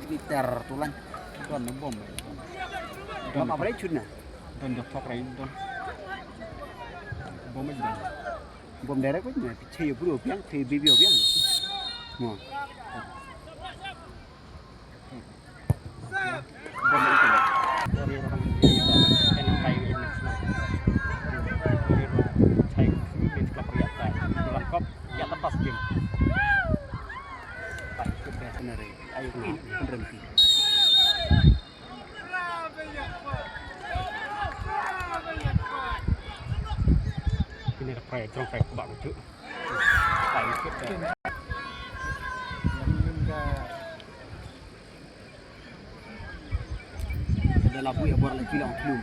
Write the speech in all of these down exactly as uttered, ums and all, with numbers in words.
Meter tu lan. Don na bom. Don apa rai chut na? Don jok thok rai don. Bom aja don. Bom direct aja na. Pichhe yo bro biang, phe bibi yo biang. Mo. Bom itu. Ayo, berhenti. Kine da prai, jrong prai, bak lucu. Prai lucu. Da la bui abor la kilang klum.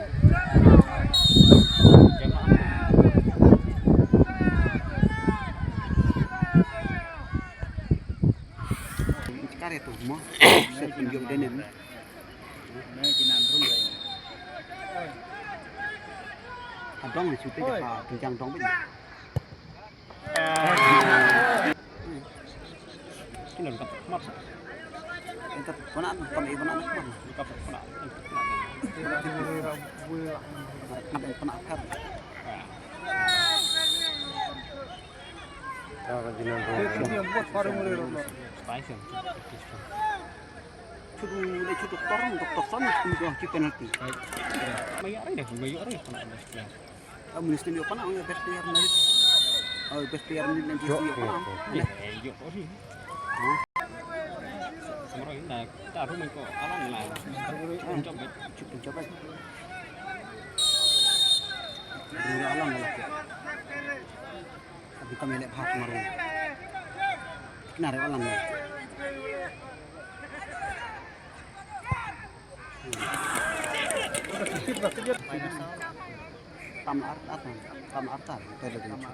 Jamaah. Kare tu mo. Set pun jom denen. Adong ni chuti ka pinjang dong bini. Kino ka mat. Engka pona kam i pona mat. Ka pona. Mat pona kar. Ka jinan ro. Spicy. Chudu le chudu tor, doktor son, chudu ki penalty. Maya re, maya re, pona. Ah, minister ni pona, oh, best player ni. Oh, best player ni nanti si pona. Eh, yo, oh, si. Samaro inda, ta ru ko alang la. Pencopet, pencopet. Ru alang la. Abi kami lek bhak maru. Kena re alang la. Tam ar, ar, tam ar tar, to da gunchu.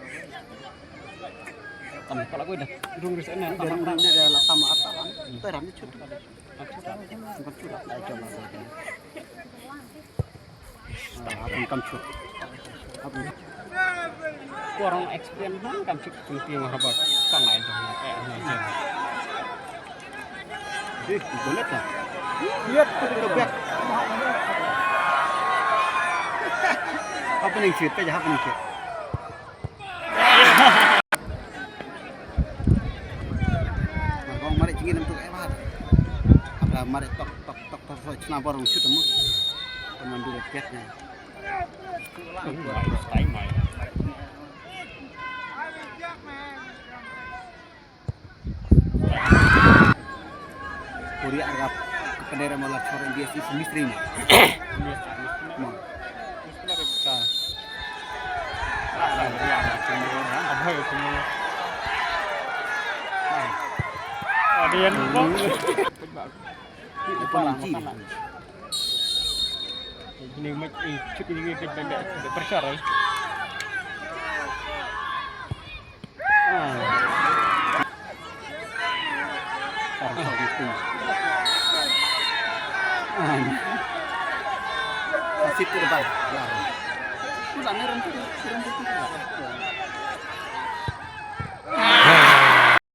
Tam kala ko da, rung ris ena, tam ar tar. Da rung ne da la tam ar tar, to ram ni chut. Tam chut, tam chut, la jom la. Ah, kam chut. Kam chut. Ko rong experience hang kam chut kum ti ngor ba kan lai jong eh na jong. Dih, boleh tak? Lihat tu dia bek. Apa ning chut, apa ning chut. Ngong mari chingin untuk eh bar. Apa mari tok tok tok tok tok chna barong chut mo. Teman dulu pet nya. Mai, mai. Korea arap ke pendera mola chor India si semistri ni. Mo. Adian. Ini mai chut ini mai pressure.